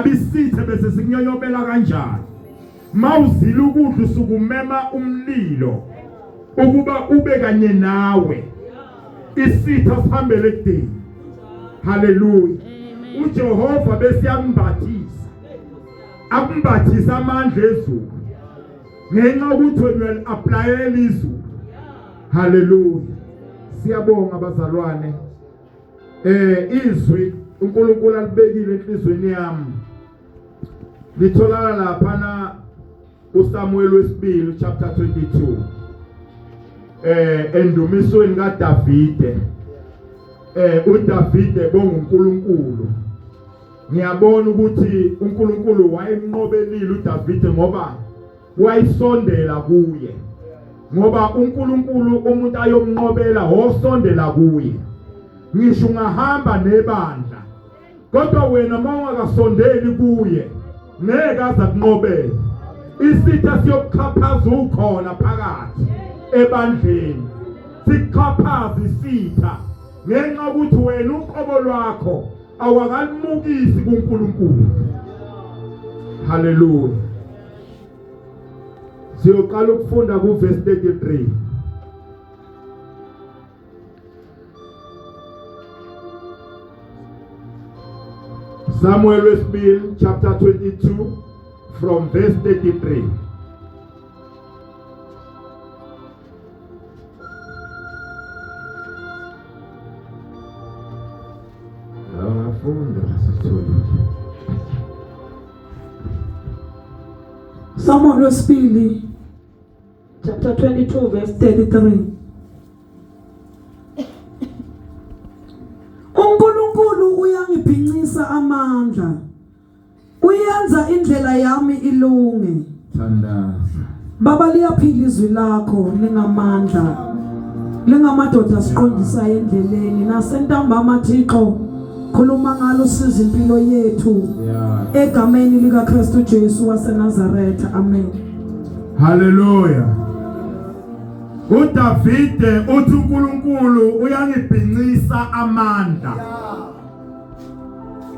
Ngabe isithe bese sikunyonyobela kanjani? Mawuzila ukudla usukumema umlilo ukuba ube kanye nawe. Isitha sihambele ekudeni. Haleluya. UJehova bese yambathisa. Akumbathisa amandla ezulu. Ngenxa yokuthi wena uyali-aplayela izulu. Haleluya. Siyabonga bazalwane. Izwi uNkulunkulu alibekile enhlizweni yami. Litholakala lapha na uSamuel wesibili chapter 22. Endumisweni kaDavide. uDavide bonga uNkulunkulu. Ngiyabona ukuthi uNkulunkulu wayemnqobelile uDavide ngoba wayisondela kuye. Ngoba uNkulunkulu umuntu ayomnqobela wosondela kuye. Ngisho ungahamba nebandla kodwa wena mawungakasondeli kuye ngeke aze akunqobele. Isitha siyokuxhaphaza ukhona phakathi ebandleni. Sikuxhaphaza isitha ngenxa ukuthi wena uqobo lwakho awakalimukisi kuNkulunkulu. Haleluya. Siyoqala ukufunda kuverse 33. Samuel wesibili chapter 22 from verse 33. Awafunda sitholile. Samuel wesibili chapter 22 verse 33. uNkulunkulu uyangibhincisa amandla. Uyenza indlela yami ilunge. Thandaza. Baba liyaphila izwi lakho lingamandla. Lingamadoda siqondisayo endleleni nasentambama Thixo khuluma ngalo siza impilo yethu. Egameni lika Kristu Jesu waseNazaretha. Amen. Hallelujah. uDavide uthi uNkulunkulu uyangibhincisa amandla.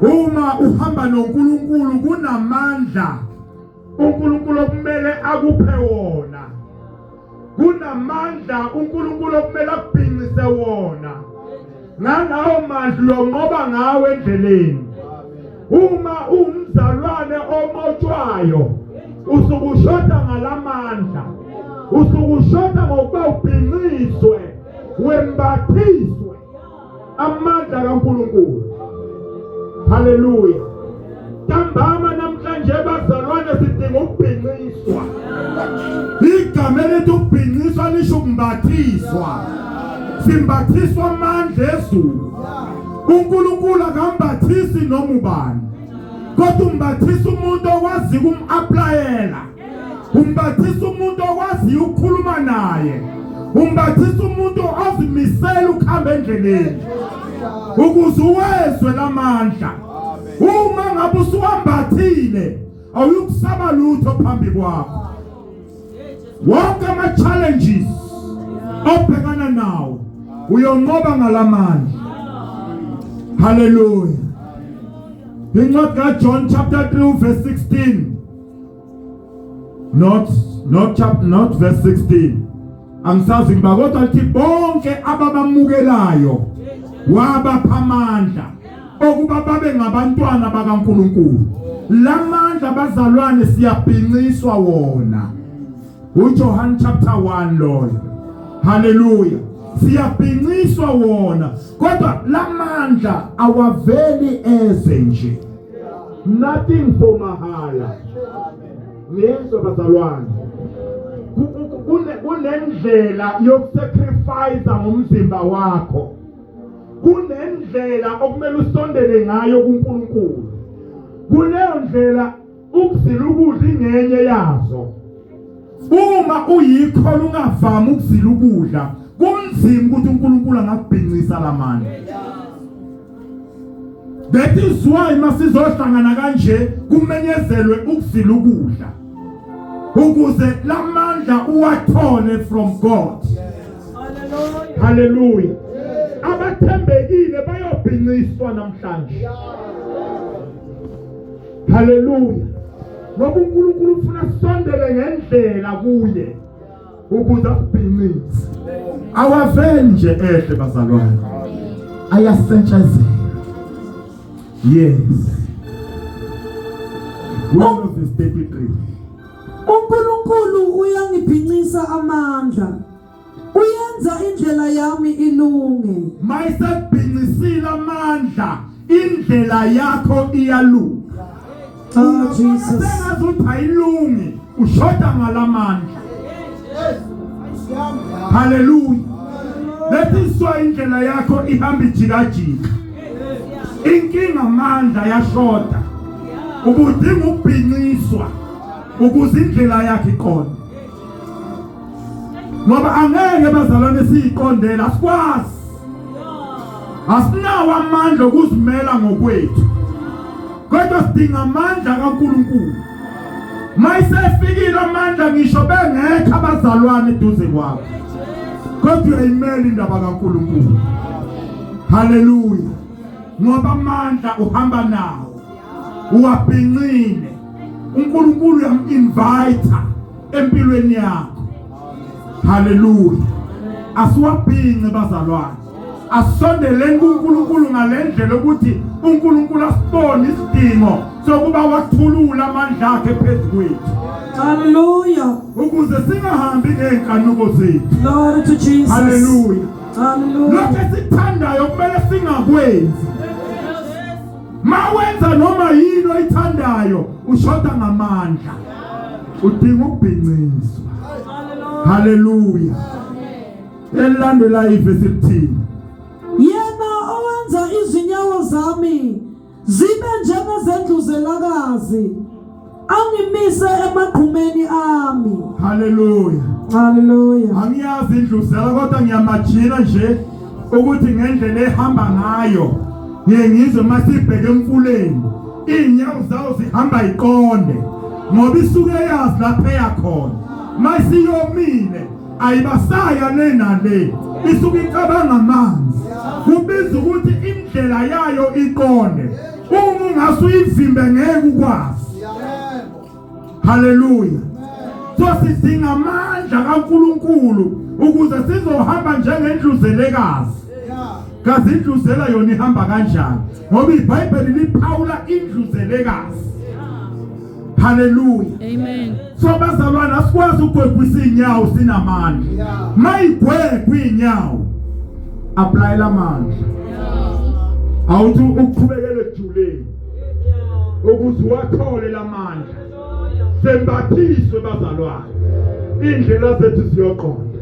Uma uhamba noNkulunkulu kunamandla uNkulunkulu okumele akuphe wona. Kunamandla uNkulunkulu okumele akubhincise wona. Ngalawo mandla uyonqoba ngawe endleleni. Uma umzalwane omotshwayo usukushoda ngalamandla. Usukushoda ngokuba ubhinciswe wembathiswe amandla kaNkulunkulu. Haleluya. Ntambama namhlanje bazalwane sidinga ukubhinciswa. Igama elithi ukubhinciswa lisho ukumbathiswa. Simbathiswa amandla ezulu. uNkulunkulu akambathisi noma ubani. Kodwa umbathisa umuntu okwazi ukum-applyela. Umbathisa umuntu okwaziyo ukukhuluma naye. Umbathisa umuntu ozimisela ukuhamba endleleni. Ukuze uwezwe lamandla. Uma ngabe usuwambathile awuyikusaba lutho phambi kwakho. Wonke ama challenges obhekana nawo uyonqoba ngalamandla. Hallelujah. Incwadi kaJohn chapter 3 verse 16. Not not chapter not verse 16. Angisazi ngiba kodwa lithi bonke ababamukelayo wabapha amandla okuba babe ngabantwana bakaNkuluNkulu. Lamandla bazalwane siyabhinciswa wona. uJohn chapter 1 loyo. Hallelujah. Siyabhinciswa wona kodwa lamandla awaveli eze nje. Nothing for mahala. Niyezwa bazalwane. Kunendlela yokusacrifice ngomzimba wakho. Kunendlela okumele usondele ngayo kuNkulunkulu. Kuleyo ndlela ukuzila ukudla ingenye yazo. Uma uyikho ungavami ukuzila ukudla, kunzima ukuthi uNkulunkulu angakubhincisa lamandla. That is why masizohlangana kanje kumenyezelwe ukuzila ukudla. Ukuze lamandla uwathole from God. Hallelujah. Hallelujah. Abathembekile bayobhinciswa namhlanje. Haleluya. Ngoba uNkulunkulu ufuna sisondele ngendlela kuye ukuze asibhincise. Awaveli nje ehle bazalwane. Ayasetshenzelwa. Yes. Verse 33. uNkulunkulu uyangibhincisa amandla. Uyenza indlela yami ilunge. Mayisekubhincisile amandla, indlela yakho iyalunga. Oh Jesus. Sengazuthi ayilungi, ushoda ngalamandla. Haleluya. Lethiswa indlela yakho ihamba ijikajika. Inkinga amandla yashoda. Ubudinga ukubhinciswa ukuze indlela yakhe iqonde. Ngoba angeke bazalwane siyiqondela asikwazi. Asinawo amandla okuzimela ngokwethu. Kodwa sidinga amandla kaNkuluNkulu. Mayisefikile amandla ngisho bengekho abazalwane eduze kwakho. Kodwa uyayimela indaba kaNkuluNkulu. Haleluya. Ngoba amandla uhamba nawo. Uwabhincile. uNkulunkulu uyam-invite empilweni yakho. Haleluya. Asiwabhince bazalwane. Asondeleni kuNkulunkulu ngalendlela ukuthi uNkulunkulu asibone isidingo sokuba wathulula amandla akhe phezu kwethu. Hallelujah. Ukuze singahambi ngeenkanuko zethu. Glory to Jesus. Haleluya. Hallelujah. Lokho esithandayo kumele singakwenzi. Mawenza noma yini oyithandayo ushoda ngamandla. Udinga ukubhinciswa. Haleluya. Elilandela ivesi lithini? Yena owenza izinyawo zami zibe njengezendluzelakazi angimise emagqumeni ami. Haleluya. Haleluya. Angiyazi indluzela kodwa ngiyamajina nje ukuthi ngendlela ehamba ngayo ngiye ngizwe masibheke emfuleni iy'nyawo zawo zihamba iqonde ngoba isuke yazi lapho eyakhona masiyomile ayibasaya le nale isuke icabanga amanzi kubiza ukuthi indlela yayo iqonde uma ungase uyivimbe ngeke ukwazi. Haleluya. So sidinga amandla kaNkuluNkulu ukuze sizohamba njengendluzelekazi. Kazi indluzela yona ihamba kanjani? Ngoba iBhayibheli liphawula indluzelekazi. Haleluya. Amen. So bazalwane asikwazi ukugwegwisa inyawo sinamandla. Mayigwegwe inyawo apply lamandla. Awuthi ukuqhubekele ekujuleni ukuze uwathole lamandla. Sembathiswe bazalwane. Indlela zethu ziyoqonda.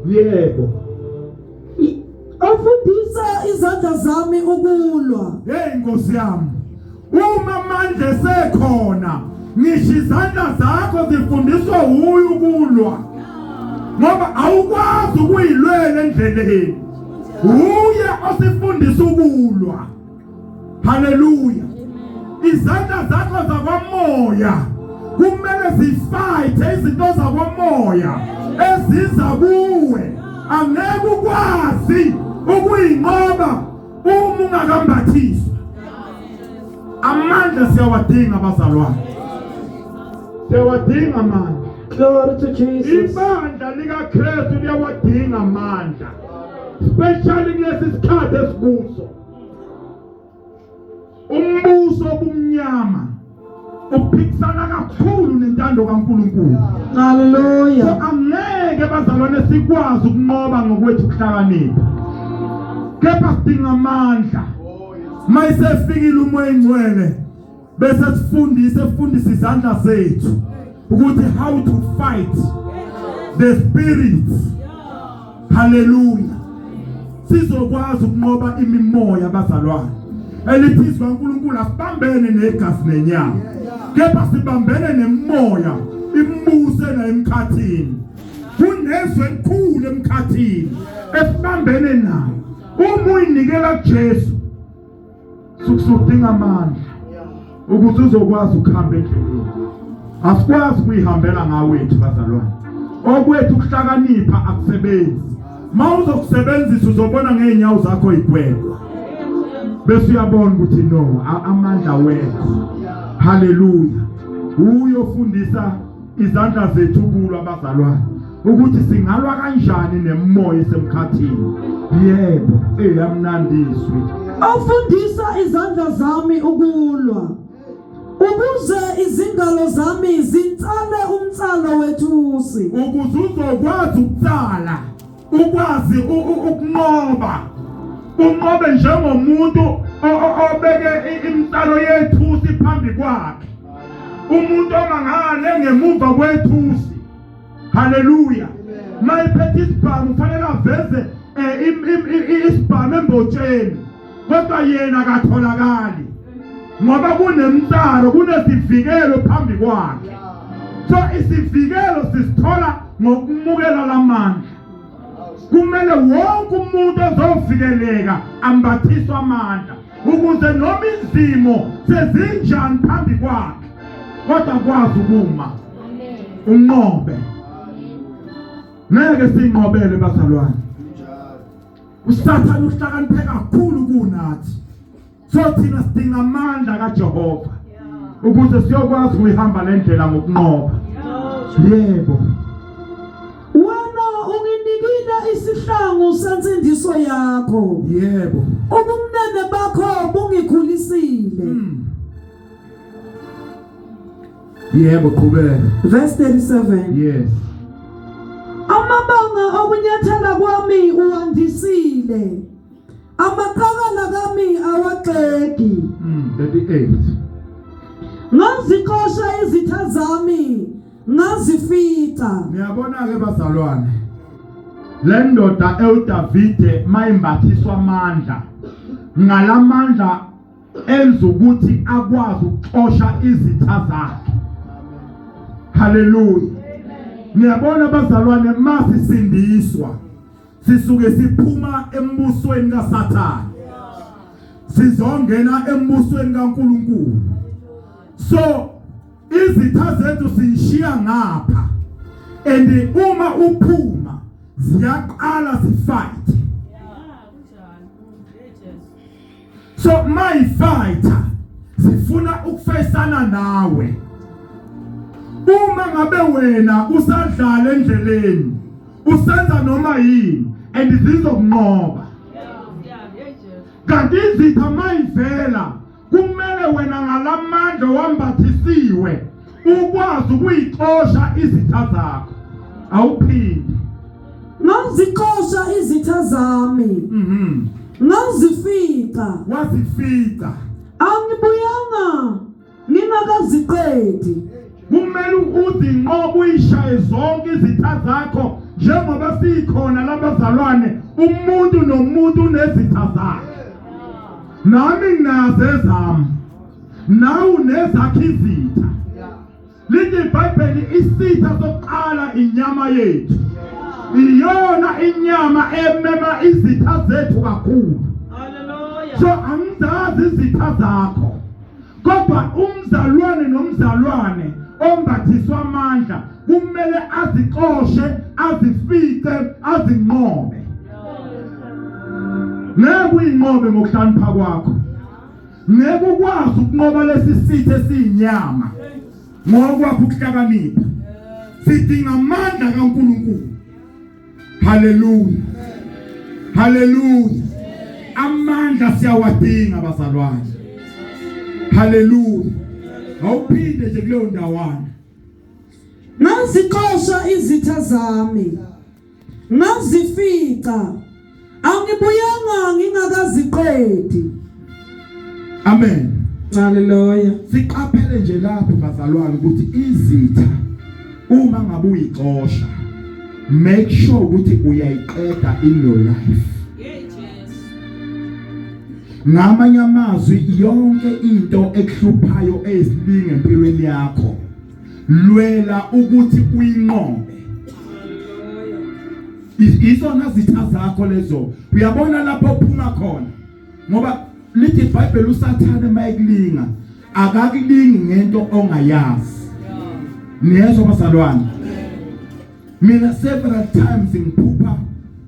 Yebo. Ofundisa izandla zami ukulwa. Hey Nkosi yami. Uma amandla esekhona ngisho izandla zakho zifundiswa wuye ukulwa. Ngoba awukwazi ukuyilwela endleleni. Uye osifundisa ukulwa. Haleluya. Izandla zakho zakwamoya kumele zifayithe izinto zakwamoya eziza kuwe. Angeke ukwazi ukuyinqoba uma ungakambathiswa. Amandla siyawadinga bazalwane. Siyawadinga amandla. Glory to Jesus. Ibandla likaKristu liyawadinga amandla. Especially kulesi sikhathi esikuso. Umbuso obumnyama uphikisana kakhulu nentando kaNkuluNkulu. Hallelujah. So angeke bazalwane sikwazi ukunqoba ngokwethu ukuhlakanipha. Kepha sidinga amandla. Mayisefikile uMoya Ingcwele bese sifundise sifundise izandla zethu ukuthi how to fight the spirits. Hallelujah. Sizokwazi ukunqoba imimoya bazalwane. Elithi izwi kaNkuluNkulu asibambene negazi nenyama. Kepha sibambene nemimoya imbuse naemkhathini. Kunezwe elikhulu emkhathini esibambene nayo. Uma uyinikela kuJesu sukusudinga amandla ukuze uzokwazi ukuhamba endleleni. Asikwazi ukuyihambela ngawethu bazalwane. Okwethu ukuhlakanipha akusebenzi. Mawuzokusebenzisa uzobona ngeenyawo zakho igwegwa. Bese uyabona ukuthi no amandla wekho. Haleluya. Uyofundisa izandla zethu kulwa abazalwane ukuthi singalwa kanjani nemoya esemkhathini. Yebo, eyamnandiswi. Ofundisa izandla zami ukulwa ukuze izingalo zami zinsale umnsalo wethusi. Ukuze uzokwazi ukutsala, ukwazi ukunqoba, unqobe njengomuntu obeke imitsalo yethusi phambi kwakhe, umuntu ongangale ngemuva kwethusi. Haleluya. Mayiphethe isibhamu kufanele aveze isibhamu embotsheni, kodwa yena akatholakali ngoba kunemtsalo, kunesivikelo phambi kwakhe. So isivikelo sisithola ngokumukela lamandla. Kumele wonke umuntu ozovikeleka ambathiswe amandla ukuze noma izimo sezinjani phambi kwakhe kodwa kwazi ukuma unqobe. Ngeke sinqobele bazalwane. USathane uhlakaniphe kakhulu kunathi. So thina sidinga amandla kaJehova ukuze siyokwazi ukuyihamba le ndlela ngokunqoba. Yebo. Wena unginikile isihlangu sensindiso yakho. Yebo. Ubumnene bakho bungikhulisile. Yebo, qhubeka. Verse 37. Yes. Amabanga okunyathela kwami uwandisile. Amaqakala kami awaxegi. 38. Ngazixosha izitha zami, ngazifica. Niyabona ke bazalwane. Le ndoda ewuDavide mayimbathiswa amandla. Ngalamandla enza ukuthi akwazi ukuxosha izitha zakhe. Haleluya. Niyabona bazalwane, masisindiswa sisuke siphuma embusweni kaSathane sizongena embusweni kaNkuluNkulu. So izitha zethu sishiya ngapha, and uma uphuma ziyaqala zifight. So my fighter zifuna ukufesana nawe. Uma ngabe wena usadlala endleleni usenza noma yini and zizokunqoba. Kanti izitha mayivela kumele wena ngalamandla wambathisiwe ukwazi ukuyixosha izitha zakho. Awuphindi. Ngazixosha izitha zami. Ngazifica. Wazifica. Angibuyanga ngingakaziqedi. Kumele uzinqobe uyishaye zonke izitha zakho njengoba sikhona labazalwane, umuntu nomuntu unezitha zakhe. Nami nginazo ezami, nawe unezakhe izitha. Lithi iBhayibheli isitha sokuqala inyama yethu. Iyona inyama emema izitha zethu kakhulu. Hallelujah. So angizazi izitha zakho, kodwa umzalwane nomzalwane ombathiswa amandla kumele azixoshe, azifice, azinqobe. Ngeke uyinqobe ngokuhlakanipha kwakho. Ngeke ukwazi ukunqoba lesi sitha esiyinyama ngokwakho ukuhlakanipha. Sidinga amandla kaNkuluNkulu. Haleluya. Haleluya. Amandla siyawadinga bazalwane. Haleluya. Awuphinde nje kuleyo ndawana. Ngazixosha izitha zami, ngazifica, angibuyanga ngingakaziqedi. Amen. Haleluya. Siqaphele nje lapho bazalwane ukuthi izitha uma ngabe uyixosha, make sure ukuthi uyayiqeda in your life. Ngamanye amazwi, yonke into ekuhluphayo eyisilinge empilweni yakho, lwela ukuthi uyinqobe. Izona zitha zakho lezo. Uyabona lapho uphuma khona, ngoba lithi iBhayibheli uSathane mayekulinga akakulingi ngento ongayazi. Niyezwa bazalwane? Mina several times ngiphupha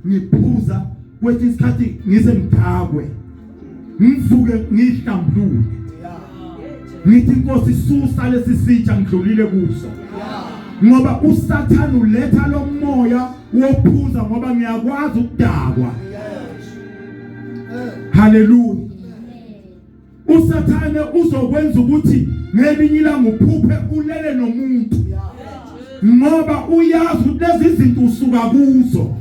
ngiphuza, kwesinye isikhathi ngize ngidakwe, ngivuke ngihlambulule. Ngithi Nkosi, susa lesi sitsha ngidlulile kuso, ngoba uSathane uletha lo moya wophuza, ngoba ngiyakwazi ukudakwa. Haleluya. USathane uzokwenza ukuthi ngelinye ilanga uphuphe ulele nomuntu, ngoba uyazi ukuthi lezi zinto usuka kuzo.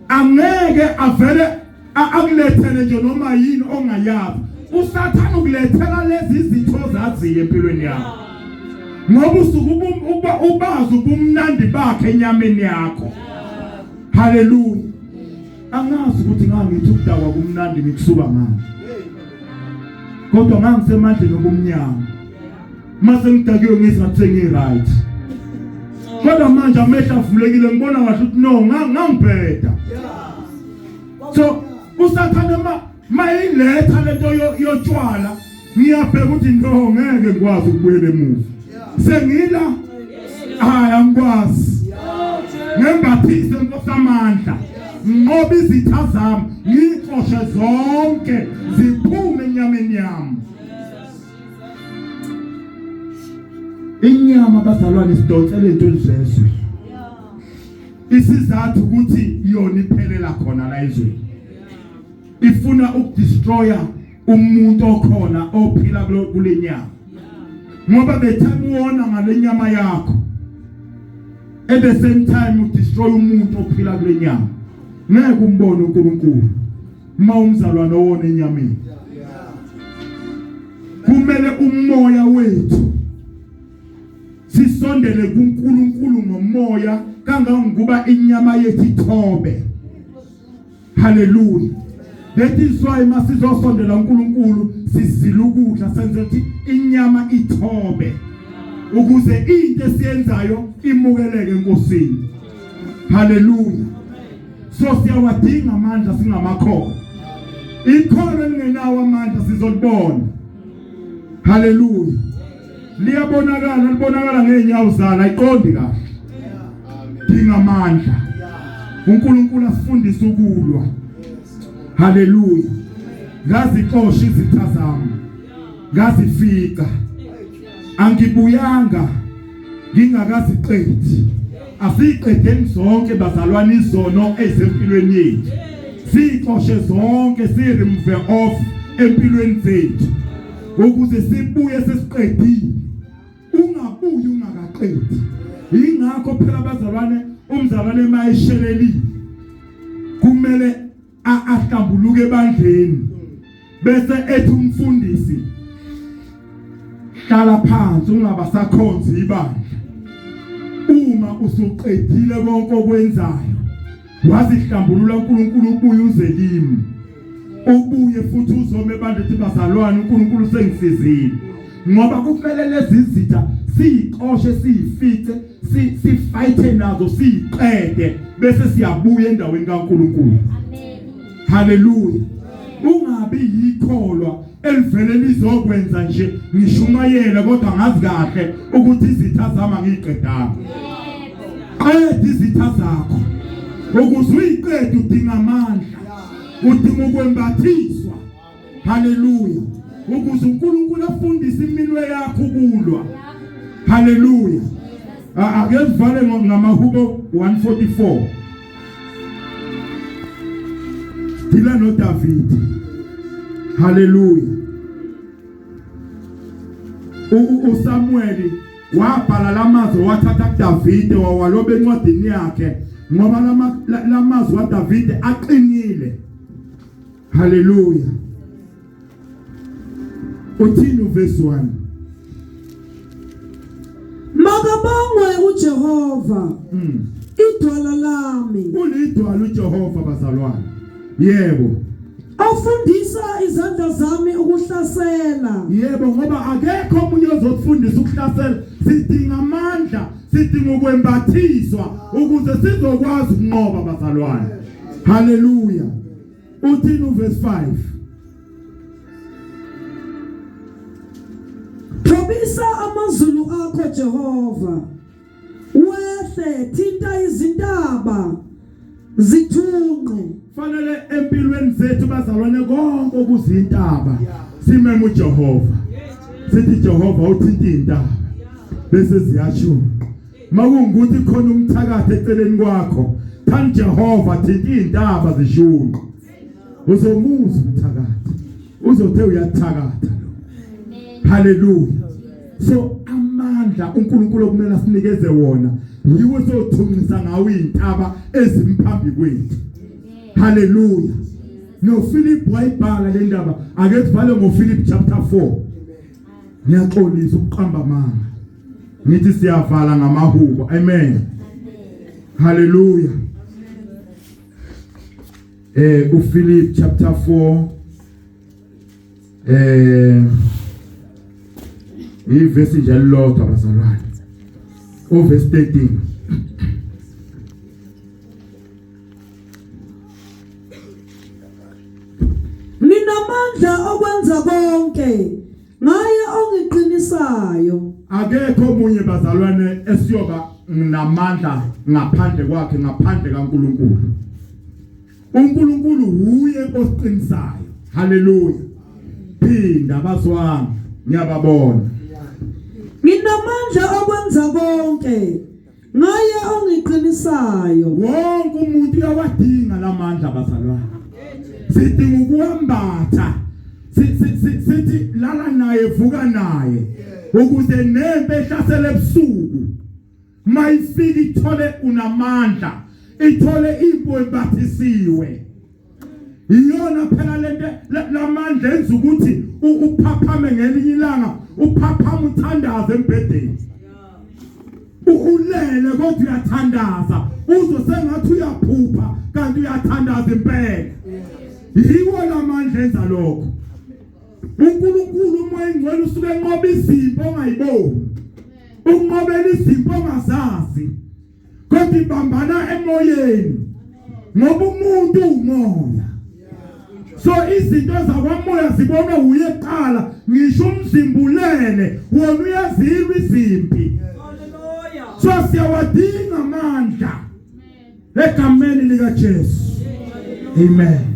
Angeke avele akulethele nje noma yini ongayazi. USathane ukulethela lezi izinto ozaziyo empilweni yakho, ngoba usuke ubazi ubumnandi bakhe enyameni yakho. Haleluya. Angazi ukuthi ngangithi ukudakwa kumnandi ngikusuka ngani, kodwa ngangisemandleni obumnyama. Mase ngidakiwe ngizwa ngathi sengi-right, kodwa manje amehlo avulekile, ngibona kahle ukuthi no, ngangibheda. So uSathane mayiletha lento yotshwala, ngiyabheka ukuthi no, ngeke ngikwazi ukubuyela emuva, sengila, hayi, angikwazi. Ngembathise Nkosi amandla, nqoba izitha zami, ngixoshe zonke ziphume enyameni yami. Inyama, bazalwane, sidonsele entweni zezwe. Isizathu ukuthi yona iphelela khona la ezweni, ifuna ukudestroya umuntu okhona ophila kule nyama, ngoba bethanda uwona ngale nyama yakho. At the same time udestroy umuntu ophila kule nyama. Ngeke umbone uNkulunkulu uma umzalwane owona enyameni. Kumele umoya wethu sisondele kuNkulunkulu ngomoya kangangokuba inyama yethu ithobe. Haleluya. That is why masizosondela uNkulunkulu sizila ukudla, senze ukuthi inyama ithobe, ukuze into esiyenzayo imukeleke eNkosini. Haleluya. So siyawadinga amandla singamakholwa. Ikholwa elingenawo amandla sizolibona. Haleluya. Liyabonakala, libonakala ngeenyawo zalo, ayiqondi kahle. Dinga amandla. uNkulunkulu asifundise ukulwa. Haleluya. Ngazixosha izitha zami, ngazifica, angibuyanga ngingakaziqedi. Asiqedeni zonke, bazalwane, izono ezempilweni yethu, sixoshe zonke, si remove off empilweni zethu, ukuze sibuye sesiqedile. Ungabuyi ungakaqedi. Ingakho phela, bazalwane, umzalwane mayeshelelile kumele ahlambuluke ebandleni, bese ethi umfundisi, "Hlala phansi, ungaba sakhonza ibandla uma usuqedile konke okwenzayo, wazihlambulula uNkulunkulu, ubuye uze kimi, ubuye futhi uzome ebandla, ethi, 'Bazalwane, uNkulunkulu sengisizile.'" Ngoba kumele lezi zitha siyixoshe, siyifice, sifayithe nazo, siyiqede, bese siyabuya endaweni kaNkulunkulu. Haleluya. Ungabi yikholwa elivele lizokwenza nje, ngishumayela, kodwa ngazi kahle ukuthi izitha zami angiyiqedanga. Qeda izitha zakho. Ukuze uyiqede udinga amandla, udinga ukwembathiswa. Haleluya. Ukuze uNkulunkulu afundise iminwe yakho ukulwa. Haleluya. Ake sivale ngamahubo 144. Dila noDavid. Haleluya. uSamuel wabhala lamazwi, wathatha kuDavide, wawaloba encwadini yakhe, ngoba lamazwi kaDavide aqinile. Haleluya. Uthini uverse 1? Makabongwe uJehova, idwala lami, Ulidwala uJehova, bazalwane. Yebo. Ofundisa izandla zami ukuhlasela. Yebo, ngoba akekho omunye ozokufundisa ukuhlasela. Sidinga amandla, sidinga ukwembathiswa ukuze sizokwazi ukunqoba, bazalwane. Haleluya. Uthini uverse 5? Thobisa amazulu akho, Jehova, wehle, thinta izintaba zithunqe. Fanele empilweni zethu, bazalwane, konke okuzintaba simeme uJehova. Sithi Jehova uthinta intaba bese ziyashunqa. Makungukuthi khona umthakathi eceleni kwakho, thani Jehova thinta intaba zishunqa. Uzomuza umthakathi. Uzothe uyathakatha lo. Hallelujah. So amandla uNkulunkulu okumele asinikeze wona yiwo sothungisa ngawo izintaba ezimphambi kwethu. Hallelujah. No Philip wayibhala le ndaba, ake sivale ngo Philip chapter 4. Ngiyaxolisa ukuqamba amanga. Ngithi siyavala ngamahubo. Amen. Hallelujah. uPhilip chapter 4 ivesi nje elilodwa bazalwane, uverse 13. Nginamandla okwenza konke ngaye ongiqinisayo. Akekho omunye bazalwane esiyoba namandla ngaphandle kwakhe, ngaphandle kaNkuluNkulu. uNkulunkulu huye osiqinisayo. Haleluya. Phinda bazwanga, ngiyababona. Nginamandla okwenza konke ngaye ongiqinisayo. Wonke umuntu uyawadinga lamandla bazalwane. Sidinga ukuwambatha. Sithi lala naye, vuka naye, ukuze nempe ehlasela ebusuku mayifika ithole unamandla, ithole impo embathisiwe. Iyona phela lento lamandla enza ukuthi uphaphame ngelinye ilanga, uphaphama uthandaze embhedeni. Ulele kodwa uyathandaza, uzwe sengathi uyaphupha kanti uyathandaza impela. Yiwo lamandla enza lokho. uNkulunkulu uMoya oNgcwele usuke enqoba izimpi ongayiboni, unqobela izimpi ongazazi, kodwa ibambana emoyeni, ngoba umuntu umoya. So izinto zakwamoya zibonwa uye kuqala, ngisho umzimba ulele wona uyazilwa izimpi. So siyawadinga amandla egameni lika Jesu. Amen.